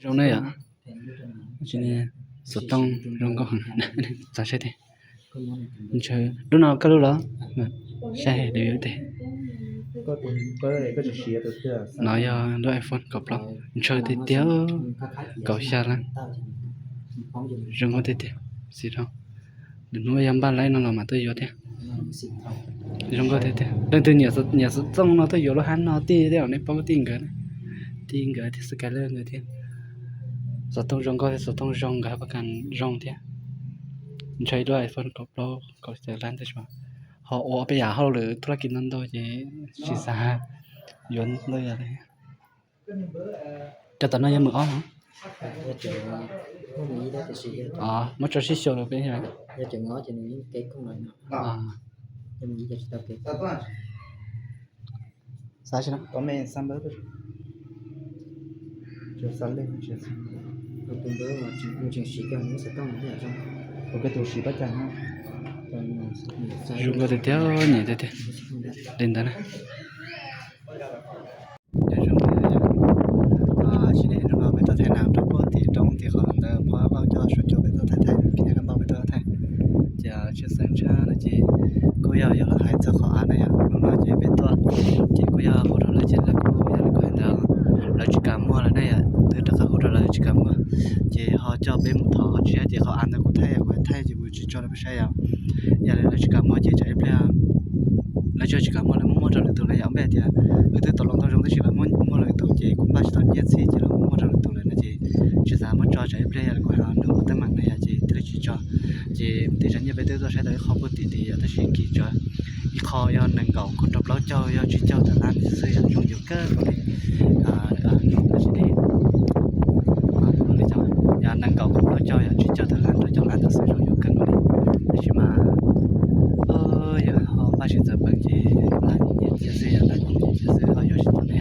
Zoo na yom. Xov tooj zoo nkauj heev. Txav saib tiag. Ntshaw lub no koj lub los? Saib li tes. No yog lub iPhone kaum plaub, ntshaw tiag tiag, kaum xya lab. Zoo nkauj tiag tiag, xim rau. Lwm hnub yog npaj laib no los mam tuaj yuav thiab. Zoo nkauj tiag tiag. Leej twg nyiam xov tooj no tuaj yuav lub hab no tij thiab, nej paub tij nkawd, tij nkawd thiab Skyler nkawd thiab. Xov tooj zoo nkauj thiab, xov tooj zoo nkawd hab pab kas zoo thiab. Ntshaw ib lub iPhone kaum plaub kaum xya lab tab sis ho ua peb yam hauj lwm thub laj kis ntau ntau ces tsis xav yuav ntau yam li. Cov tom no yog mws ob no. Muab tso sib xyaw rau peb. Xav tsis na. Tus siv pab cas no. Zoo nkauj tiag tiag, nyiam tiag tiag. Li ntawd na. Zoo, sim neej no peb tuaj thaij nas rau puag tim roob tim qhov ntawd, phob Lauj coj Suav cua peb tuaj thaij thaij, Kab Npauj peb tuaj thaij. Ces tshwj xeeb tshaj no ces kuj yog yuav los hais txog qhov av na yom, hnub no ces peb tuaj ces kuj yog hu rau lawv ces lawv kuj yog li kuv hais ntawd, lawv tsis kam muag lawm na yom, twb rov qab hu rau lawv tsis kam muag. Ces ho coj peb mus thov ho tsis yog ces qhov av ntawd kuv thaij, kuv thaij ces kuv tsis tso rau peb saib yom. Yog li lawv tsis kam muag ces tsam ib pliag lawv tsis kam muag lawv muab muag rau lwm tus na yom, npaj tias wb twb tau los tau zoo tab sis lawv muab muag rau lwm tus ces kuv npaj tsis tau nyiaj txhij ces lawv muab muag rau lwm tus lawm no ces tsis xav muab tso tsam ib pliag yog li kuv hais nws ua teeb meem na yom ces thiaj li tsis tso. Ces tej zaum nyiaj peb twb tuaj saib tau ib qho puag tim tid yom tab sis kim tsawv, ib qho yog nees nkaum kaum rau plaub caug yog tsib caug tawm lab xwb yom, zoo yuav kawg nkaus li. Yog nees nkaum kaum plaub caug yog tsib caug tawm lab rau caum lab ntawd xwb zoo yuav kawg nkaus li. Tab sis mas yog ho npaj tsis txawv peev ces lam nyiam cia xwb yom, lam nyiam cia xwb ho yuav tsis tau ne.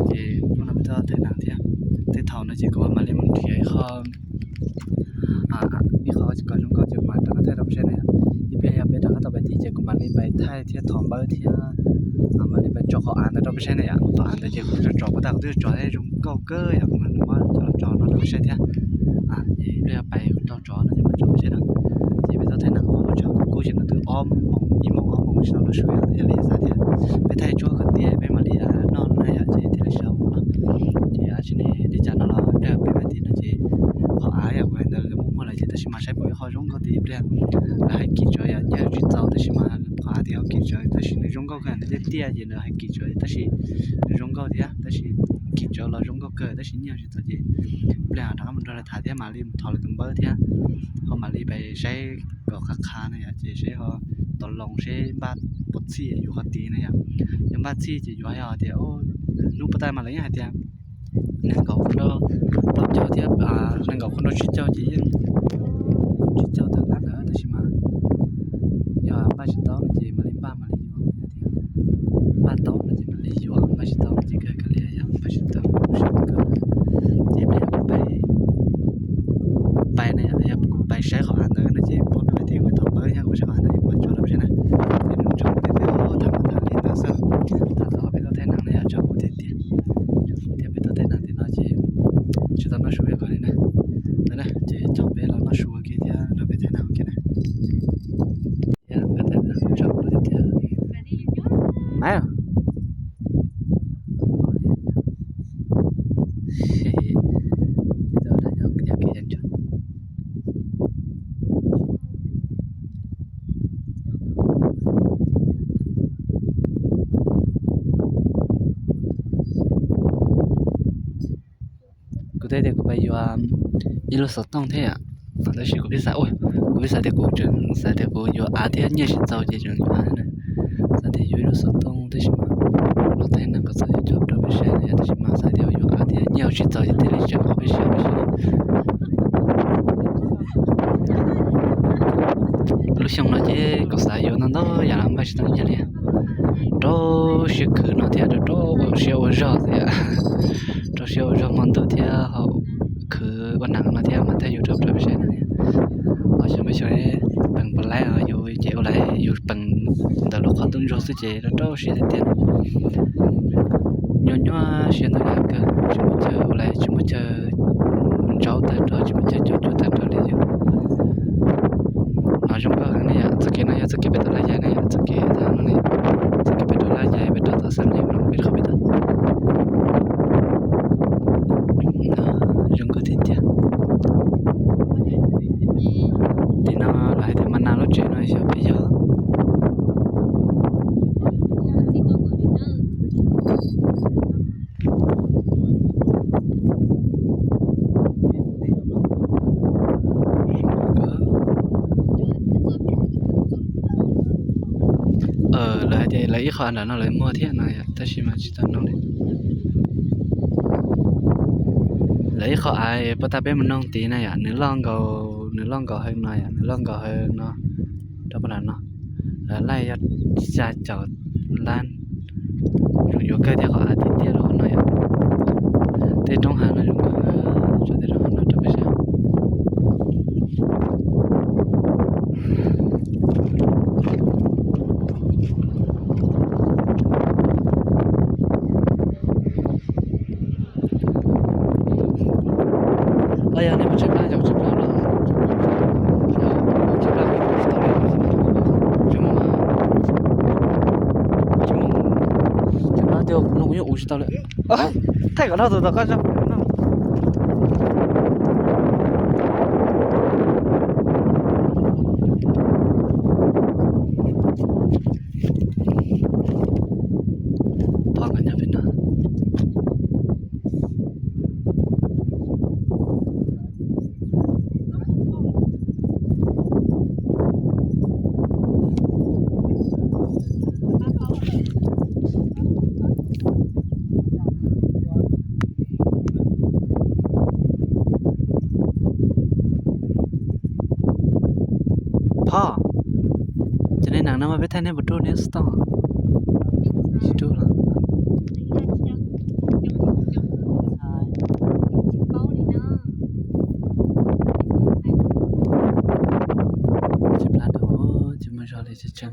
Ces hnub no peb tuaj thaij nas thiab, tej thaum no ces kuv mam li mus nrhiav ib qho ib qho kom zoo nkauj ces kuv mam rov qab thaij rau peb saib na yom. Ib pliag yog peb rov qab tau pais tid ces kuv mam li pais thaij thiab thov npawb thiab mam li pais tso qhov av ntawd rau peb saib na yom. Qhov av ntawd ces kuv tso tso puag ta kuv twb tso thiab zoo nkauj kawg yom, kuv mam li muab coj los tso no rau peb saib thiab. Ib pliag yog pais tau tsov no ces mam tso peb saib na. Ces peb tuaj thaij nas ua tshav kub kub ces no twb ob moos ib moos ob moos tsis tau los su yom, yog li xav tias peb thaij tsuag kom tiav peb mam li noj na yom ces thiaj li sawv no. Ces tsis ne li cas no los ib pliag peb pais tid no ces qhov av yom kuv hais ntawd lawv muab muag lawm ces tab sis mas saib pom ib qho zoo nkauj tiag ib pliag lawv hais kim tsawv yom, nyiaj tsis txaus tab sis mas qhov av tias ho kim tsawv tab sis nws zoo nkauj kawg, nws tiaj tiaj ces lawv hais kim tsawv tab sis nws zoo nkauj thiab tab sis kim tsawv los zoo nkauj kawg tab sis nyiaj tsis txaus ces ib pliag rov qab mus nrog lawv tham thiab mam li mus thov lawv tus npawb thiab ho mam li pais saib kom qab qha na yom, ces saib ho tau loo seb npaj puas txhij yuav qhov tid na yom. Yog npaj txhij ces yuav yog tias hnub puag ta mas lawv yeej hais tias nees nkaum kaum rau plaub caug thiab nees nkaum kaum rau tsib caug ces yeej tsib caug tawm lab ntawd tab sis mas yog npaj tsis tau no ces mam li npaj mam li yuav, npaj tau no ces mam li yuav, npaj tsis tau no ces kawg kawg li yog npaj tsis tau. Ces peb pais na yom, yog kuv pais saib qhov av ntawd no ces pom peb tias kuv thov npawb yog kuv saib qhov av ntawd kuv mam tso rau peb saib na. Ces nws tso kuv tias tham tham li ntawd xwb, tham tau peb tuaj thaij nas na yom, tso kuv tias tias, tias peb tuaj thaij nas tim no ces tsis tau noj su yom kom li na. Ntawd na ces coj peb los noj su ua ke thiab nrog peb thaij nas ua ke na. Thiab nkawd thaij nas tso kuv tias tias, Maiv, kuv thiaj tias kuv pais yuav ib lub xov tooj thiab yom. Tab sis kuv pheej xav, kuv pheej xav tias kuv tseem xav tias kuv yuav av thiab nyiaj tsis txaus ces tseem yuav av na. Xav tias yuav ib lub xov tooj tab sis mas los thaij nas kom txog yuav coj rau peb saib na yom, tab sis mas xav tias yuav av thiab nyiaj tsis txaus ces thiaj li tseem ua peb saib peb saib. Lub xyoo no ces kuv xav yuav ntau ntau yam los npaj tsis tau nyiaj li. Rau siab khwv no thiab rau siab ua zog xwb yom. Rau siab ua zog hmo ntuj thiab ho khwv ua nas no thiab mas thiaj yuav rau rau peb saib na. Ho xyoo peb xyoo peem puas laib yus ces ua li yus peem ntawm lub qhov ntuj ntsuag xwb ces rau rau siab tiag tiag. Nyuaj nyuaj siab ntau yam kawg, tsis muaj chaw ua li tsis muaj chaw tsaub tag nrho, tsis muaj chaw cuab cuab tag nrho li yom. No zoo nkauj heev ne yom, txoj kev no yog txoj kev pem tom Laj Yais ne yom, txoj kev tag no ne, txoj kev pem rau Laj Yais pem rau tom Xam Nyem no pem qhov pem tod. Zoo nkauj tiag tiag. Tim no lawv hais tias mas nas lub tsev no xyov puas yog. Lawv hais tias lawv ib qho av nram no lawv muag thiab no yom, tab sis mas tsis tau noog li. Lawv ib qho av puag ta peb mus noog tid na yom, nws loj nkaus, nws loj nkaus heev no yom, nws loj nkaus heev no rau puag nram no. Lawv laij yog xya caum lab, zoo yuav kawg thiab qhov av tiag tiag los no yom. Tej roob hav no zoo nkauj, tso tej roob hav no rau peb saib. Yog nej mus tsis plab, yog tsis plab los, tsis plab, tsis mus, tsis mus, tsis plab, kuv yeej ua tsis tau lawm. Thaij kom dhau tus tom qab tso. Phob nkaus nyob pem no. Phob, cov neeg no mas peb thaij nej puas ruaj nej xov tooj? Tsis ruaj los? Tsis plab rau, tsis muaj zog li tseeb tseeb.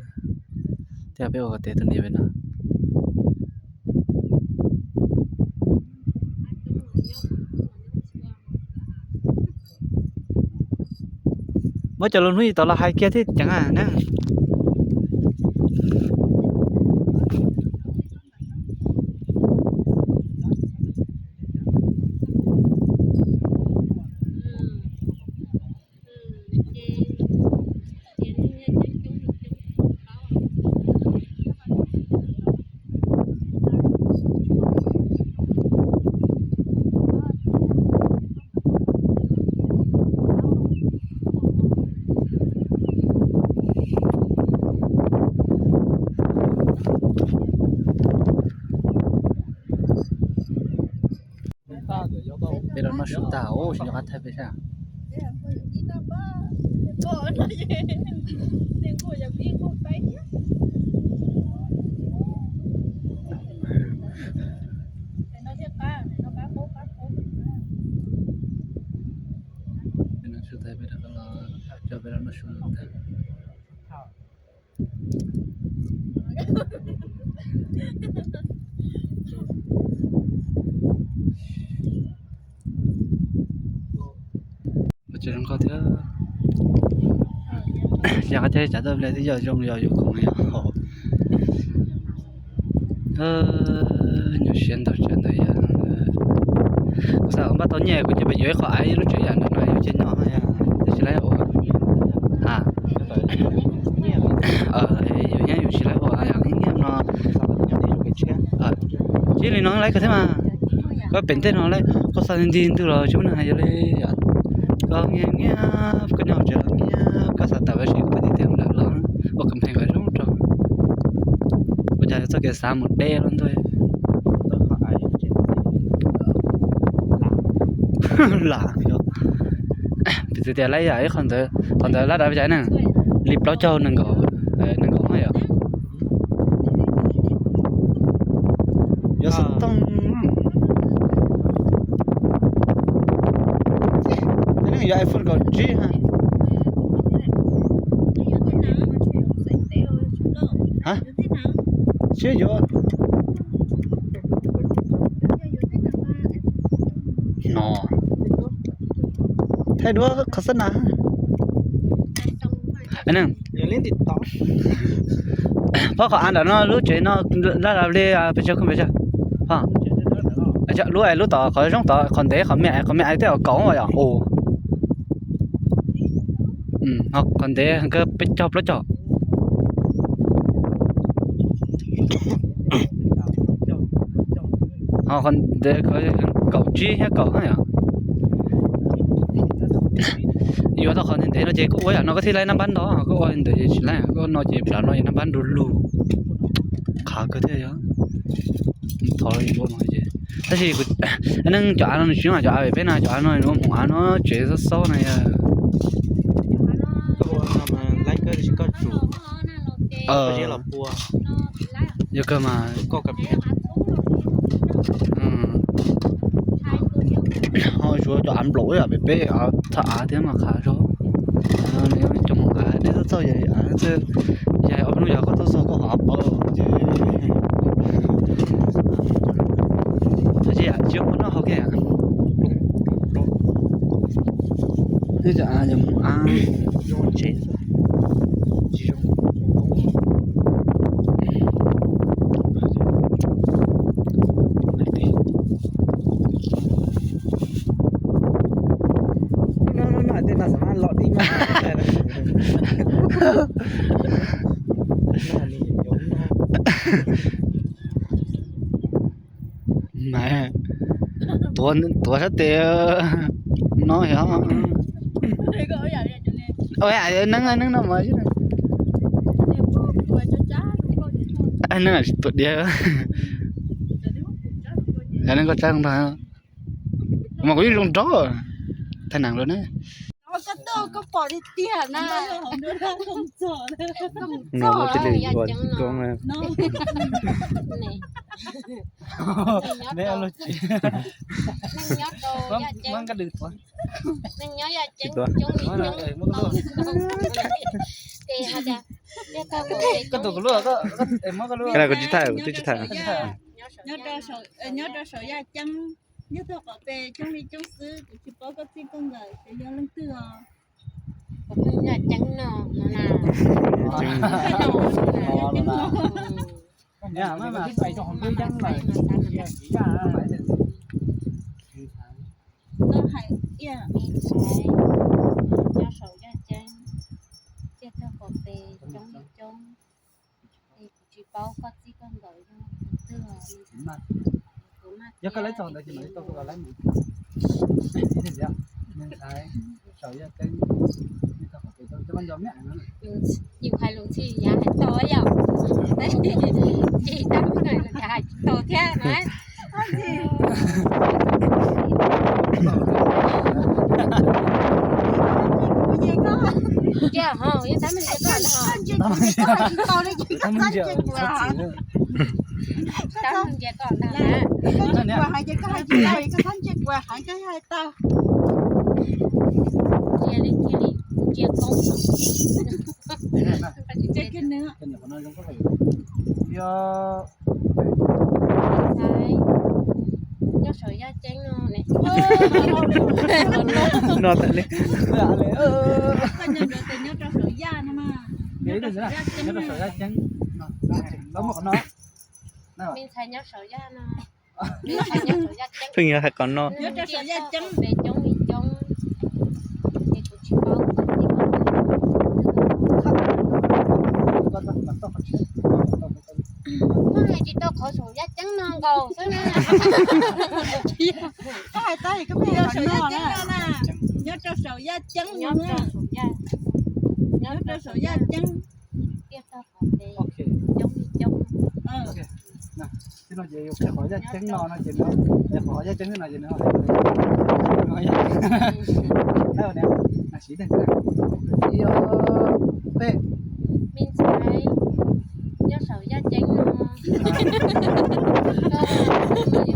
Thiab peb ua kom tes tus niam pem no. Muab cov lus hnub ib tod los hais kiag thiab ceev na. Peb rov noj su tag, ua tsis nco qab thaij peb sab. Peb noj su tag, peb rov los, peb rov noj su tag. Ua tsev zoo nkauj thiab. Yog qhov chaw tsav tau pliag twb yog zoo, yog yuav khoom yog haus. Nyuaj siab ntau tsav ntau yam. Kuv xav kom npaj tau nyiaj kuv cia li yuav ib qho av ib lub tsev yam ntawm no yuav cia nyob, tab sis lawv ua, a, yuav nyiaj yus tsis lawv ua yam nyiaj no. Tsis li no lawv kawg thiab mas. Koj pem ntej no lawv, koj xa nti ntws los tsis muaj neeg hais yus li. Koj nyiaj nyiaj, koj nyob hauv tsev los nyiaj, koj xav tawm los sis koj tiag tiag lawm los ua complain kom zoo rau. Ua cas txoj kev xav mus deb lub ntuj. Lam, piv txwv tias lawv yam ib qho ntawd, qhov ntawd lab dav cas na, li plaub caug nees nkaum, nees nkaum yom. Yuav xov tooj, yuav iPhone kaum tsib ha. Ha? Siab yuav no. Thaij duab qhov xab na. Phob, qhov av ntawm no lub tsev no laj la li pes tsawg koj pes tsawg? Lub, lub tom qhov zoo tom qhov ntev, qhov me, qhov me ais tej zaum kaum yom. Qhov ntev kawg peb caug plaub caug. Ho qhov ntev kaum tsib thiab kaum yom. Yuav tau qhov ntev ntev no ces koj ua yam no koj thiaj laib nab npab ntau, koj ua ntawd ces tsis laib, koj no ces nram no yog nab npab du lug. Qhav kawg thiaj yog. Thov ua no ces, tab sis neeg cov av no nws tsis zoo cov av pem peb na, cov av no nws ua hmoov av no tsev xob xob na yog. Yog kawg mas. Ho tsuav cov av nplaum yam pem peb txhaj av thiab mas qhav zog. Cov hmoov av dej txawj txawj, yog ob hnub yog koj tuaj txog koj qhov av pawv ces tsis ua noj hauv kiag. Yog hmoov av tsev. Mas tuav sab tes no yog. Neeb, neeb no mas neeb tuav diav. Neeb koj tsab ntag. Mas kuv yeej zoo nraug. Thaij neeb lawm ne. Koj pom tiag tiag na. Neeg nyob rau yaj ceeb, neeg nyob yaj ceeb coob li coob. Koj tus kuv lub, kuv tsis thaij, twb tsis thaij. Nyob rau saum yaj ceeb, nyob txog qhov pes coob li coob xwb, kuv tsis paub koj txij koj nkawm xyov yog leej twg os. Yaj ceeb no, no na. Koj hais tias nyob saum yaj ceeb, nyob txog qhov pes coob li coob. Es kuv tsis paub koj txij koj nkawm yog leej twg os. Yog koj laib txog ntawd ces mam li tau koj laib mus. Saum yaj ceeb, yus hais lus ntxhi yav hais tau yom. Tab sis tab mus hais lus yav hais tsis tau thiab na. Cia ho, yeej tab meeg ntsia koj ntag. Tab meeg ntsia koj ntag na. Cia li, cia li, cia koob. Nyob saum yaj ceeb no ne. No tas li. Koj nco ntsoov tias nyob rau saum yaj no mas. Nyob rau saum yaj ceeb no. Me ntxhais nyob saum yaj no. Pheej yuav hais qhov no. Nyob rau saum yaj ceeb. Pes coob li coob. Es kuv tsis paub. Koj hais tsis tau qhov saum yaj ceeb no nkaus xwb na. Koj hais tab sis koj pheej yuav saum yaj ceeb no na. Nyob rau saum yaj ceeb no na. Nyob rau saum yaj ceeb. Tiaj tog qhov pes coob li coob. Tib no ces yus qhia qhov yaj ceeb no no ces nws, qhov yaj ceeb no ces nws, siv tej, ib, ob, peb. Me ntxhais nyob saum yaj ceeb no.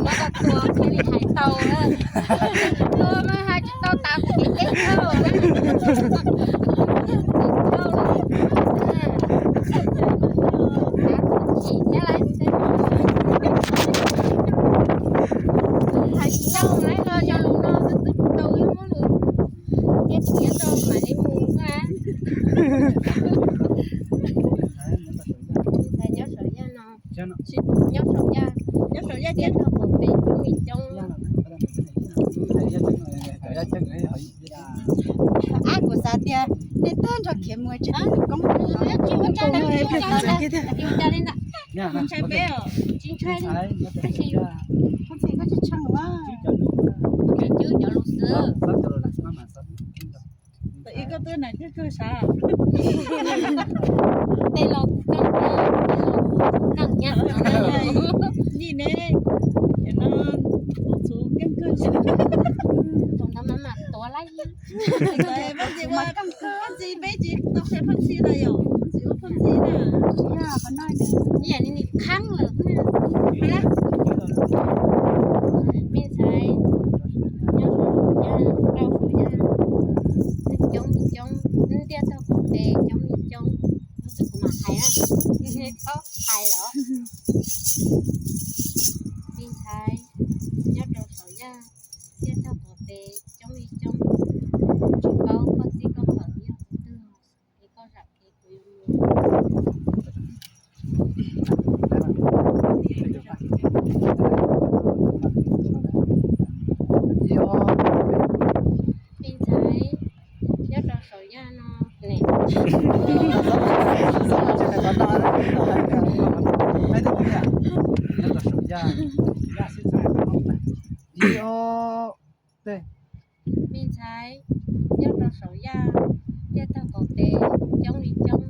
Muab koj tua thiaj li hais tau. Tua mas hais tsis tau tas kuv kev teb thawj. Hais tsis tau lawm los yog lus no xwb twb tsis tau ib muab lus. Tias nej tag nrho khiav mus tsis koob, ntshai peb os, tsis ntshai, koj tsis tsheej los, tsis cwb cov lus xwb. Ib koj twb na kawg kawg sav, tej los kawg kawg, kawg nyab li ne, no tus txhuv kawg kawg, tus ntawd mas mas tuav laib. Peb tsis tau qhia pheej txhij na yom, tsis ua pheej txhij na. Ib yam li nim qhab lawm. Me ntxhais, nyob rau saum yaj, rau saum yaj, neeg coob li coob, ntiaj teb qaum teb coob li coob, no xwb kuv mam hais na, txhob hais lawm. Me ntxhais, nyob rau saum yaj, ntiaj teb qaum teb coob li coob, tsis paub koj txij koj nkawm yog tus twg, es koj zam kev kuv yuav mus. Me ntxhais, nyob rau saum yaj no ne. Me ntxhais, nyob rau saum yaj, ntiaj teb qaum teb coob li coob,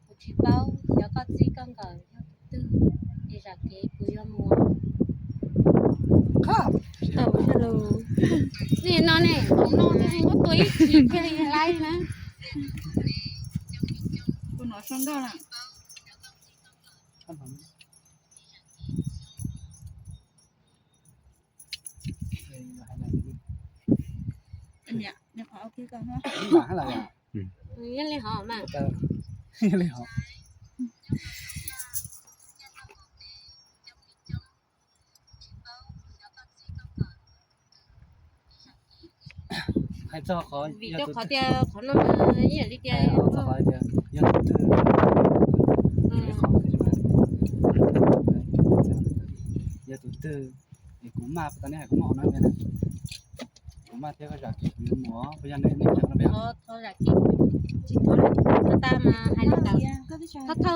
kuv tsis paub xyov koj txij koj nkawm yog tus twg, es zam kev kuv yuav mus. Tsis tau, nim no ne, hauv no twb muab tua ib chim thiaj li laib na. Yeej li hov mas. Vim rau qhov tias qhov no mas ib yam li tias, yog tus twg, es kuv maj, kuv maj thiab koj zam kev kuv yuav mus, puas yog ne? Thov zam kev, tsis thov, thov tas mas hais li ntawd.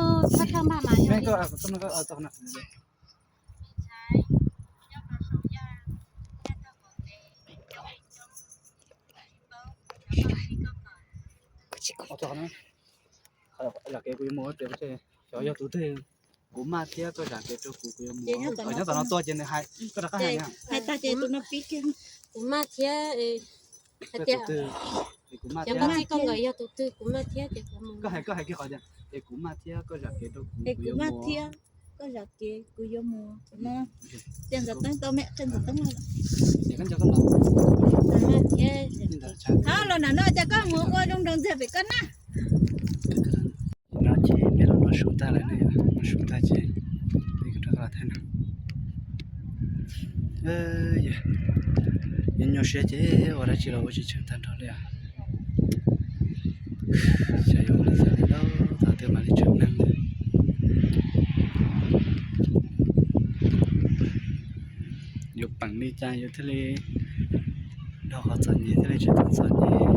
Thawj thawj maj mas yog li. Zam kev kuv yuav mus tias xyov yog tus twg, kuv maj thiab koj zam kev rau kuv, kuv yuav mus. Nyob tom no tuaj ces nws hais, koj rov qab hais, hais tag ces tus no pib kiag, kuv maj thiab, hais tias, yog koj txij koj nkawm yog tus twg kuv maj thiab ces kuv mus. Koj hais, koj hais kiag qhov tias, es kuv maj thiab koj zam kev rau kuv, kuv yuav mus. Koj zam kev kuv yuav mus no. Qhia Ntxawm Teeb tau me, qhia Ntxawm Teeb lawm. Hab los nram no ces koj mus ua zoo nrog ntxiag pem koj na. No ces peb los noj su tag lawm ne, noj su tag ces peb rov qab los thaij no. Nyuaj nyuaj siab ces ua dab tsi los ua tsis tsheej tag nrho li os. Xyov yuav ua li cas li lauj, thaum twg mam li tshwm neeg. Yuav peem li cas yus thiaj li dhau qhov txom nyem thiaj li tsis tau txom nyem,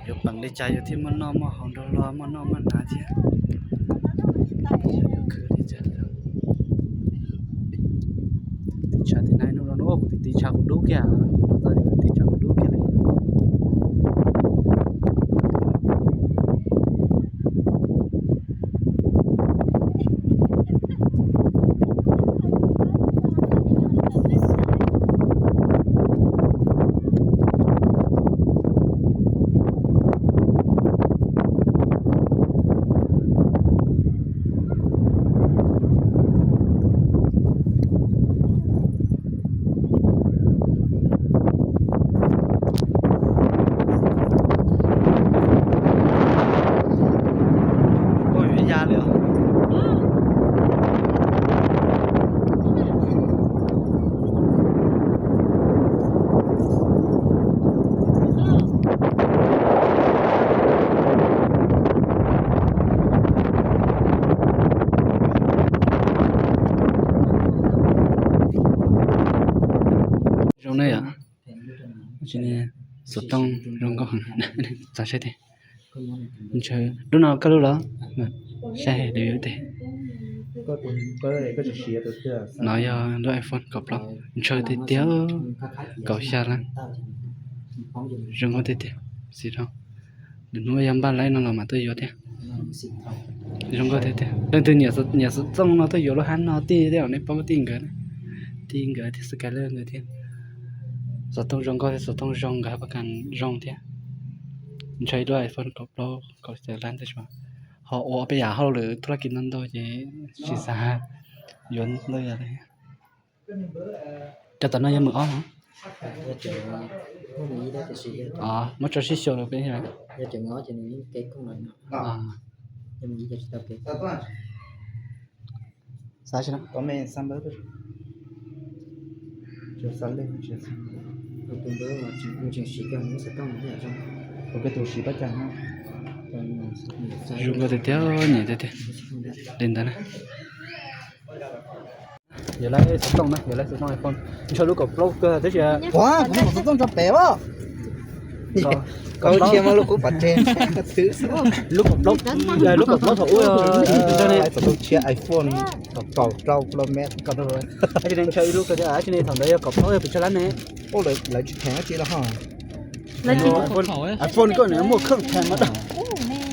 yuav peem li cas yus thiaj muaj noj muaj haus nrog luag muaj noj muaj hnav thiab. Yus khwv li cas li. Tiv tshav tim no hnub no kuv tiv tshav kuv dub kiag, kuv tiv tshav kuv dub kiag li. Ua vim ya li os. Zoo ne yom. Xov tooj zoo nkauj heev. Txav saib tiag. Ntshaw lub no koj lub los? Saib li tes. No yog lub iPhone kaum plaub, ntshaw tiag tiag, kaum xya lab. Zoo nkauj tiag tiag. Xim rau, lwm hnub yog npaj laib no los mam tuaj yuav thiab. Zoo nkauj tiag tiag. Leej twg nyiam xov tooj no tuaj yuav lub hab no tij thiab, nej paub tij nkawd, tij nkawd thiab Skyler nkawd thiab. Xov tooj zoo nkauj thiab, xov tooj zoo nkawd hab pab kas zoo thiab. Ntshaw ib lub iPhone kaum plaub kaum xya lab ntawd, ho ua peb yam hauj lwm thub laj kis ntau ntau ces tsis xav yuav ntau yam li. Cov tom no yog mws ob los? Muab tso sib xyaw rau peb. Xav tsis na. Tus siv pab cas no. Zoo nkauj tiag tiag, nyiam tiag tiag. Li ntawd na. Yuav laib xov tooj na, yuav laib xov tooj iPhone. Ntshaw lub kaum plaub kawg tab sis. Ua, kuv muab xov tooj tso pem os. Lub kaum plaub, lub kaum plaub thaum ub. Xov tooj tshiab iPhone kaum rau Pro Max. Tab sis ne ntshaw ib lub kawg thiab, tab sis ne thaum ntawd yog kaum plaub yog pes tsawg lab ne? Lawv tsis theem dab tsi los ho. iPhone koj muaj khoom theem mas.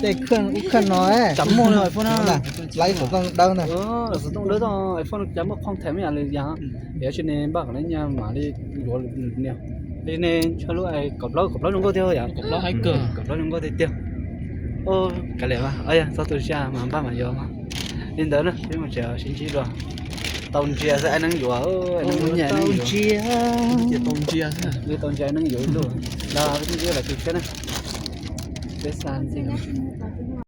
Tej khoom ub khoom no. Cas muaj iPhone na. Laib xov tooj dawb na. Xov tooj dawb tau iPhone cas muaj khoom theem ib yam li yog. Tab sis ne npaj kom lawv nyaj mam li yuav lwm niag. Tab sis ne ntshaw lub kaum plaub, kaum plaub zoo nkauj tiag yom. Kaum plaub zoo nkauj tiag tiag. Kav liam, txog tu siab mas npaj mam yuav mas. Li ntawd na, peb mus tsev sib ntsib dua. Tau ntsia xwb ai neeb yuav, ai neeb muaj nyiaj, tau ntsia, tau ntsia ai neeb yuav ib lub. Los peb sib ntsib lawm tu siab na. Peb xa ntxiv.